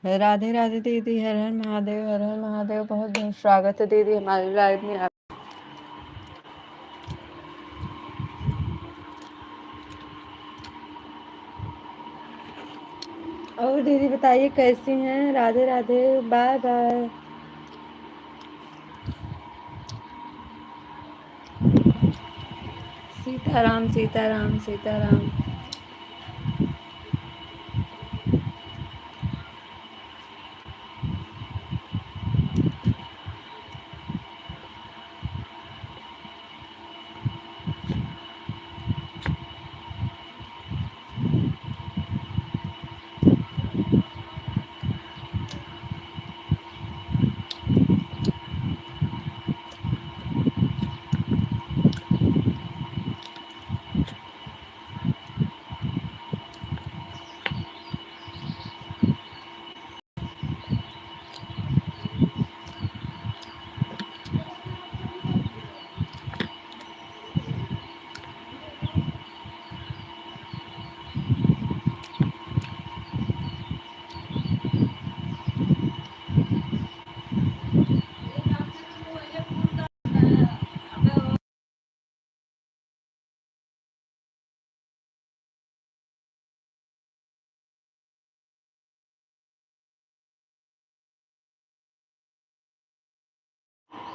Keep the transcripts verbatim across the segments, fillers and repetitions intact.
राधे राधे दीदी, हर हर महादेव, हर हर महादेव। बहुत बहुत स्वागत है दीदी हमारे लाइव में। आप और दीदी बताइए कैसी हैं? राधे राधे, बाय बाय। सीताराम, सीताराम, सीताराम।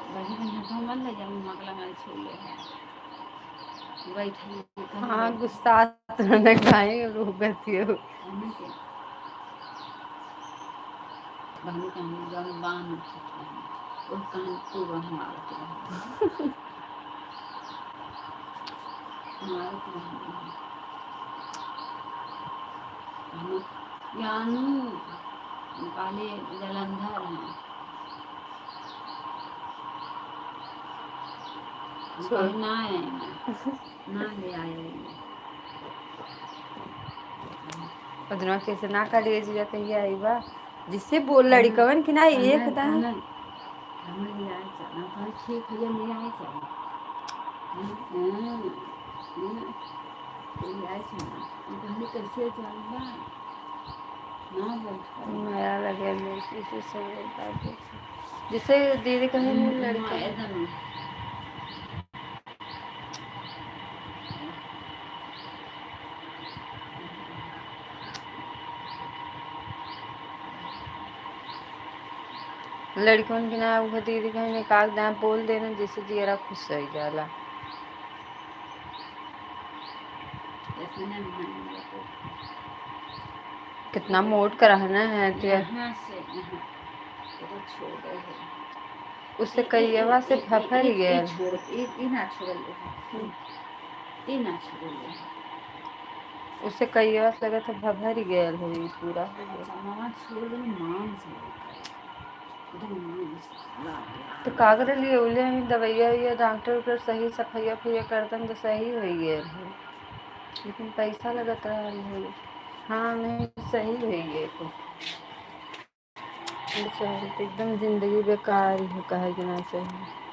वही में हाथों में ले जाऊँ, मगला में छोड़ ले है। बैठे हैं, कहाँ हाँ, बैठे? गुस्सा तो न खाए, लोग कहती हो। हमें क्या? बहनी का हम जौन बांध उठे हैं, वो कान तू वहाँ आवत रहे। मारत रहे। हम जानू, पहले जलंधर हैं। छोड़। ना आए, ना ले आए। पदनवा कैसे ना कॉलेज जा कहिया आई बा? जिससे बोल हम्म। लड़िकवन की ना एक हमें, दान। हमें, हमें ले आए चला। कहा, "ठीक है, ले आए चला।" हम्म, हम्म, हम्म, ले आए चला। हम कहली, "कैसे जान बा?" ना बैठ पाई। नया लगे, इसी से समझ पाते। जैसे दीदी कहे, हम्म, लड़का हाँ, एकदम। लड़कन के ना, उहे दीदी कहे, एक आध दाएं बोल देना, जैसे जियरा खुश हो जाला। ऐसे ना मान लिया तो। कितना मोट करहना है तुझे। यहाँ से, यहाँ। ये तो छोड़ दे है। उससे ये, ये, कहिएवा से ये, ये, फफर ये, ये गया। छोड़, ये, ये ना छोड़ ले। हम्म। ये ना छोड़ ले। उससे कहिएवा से लगत है फफर गया है, ये पूरा। चमवा छोड़ ले, मांस हो गया। एकदम मांस। तो का करे लिए उले हैं दवाइया उइया, डॉक्टर उक्टर सही सफाइया फैया करतन तो सही हो गया है। लेकिन पैसा लगत रहल है। हाँ, नहीं, सही हो गया तो। बेचारे के एकदम जिंदगी बेकार ही, कहे के ना सही।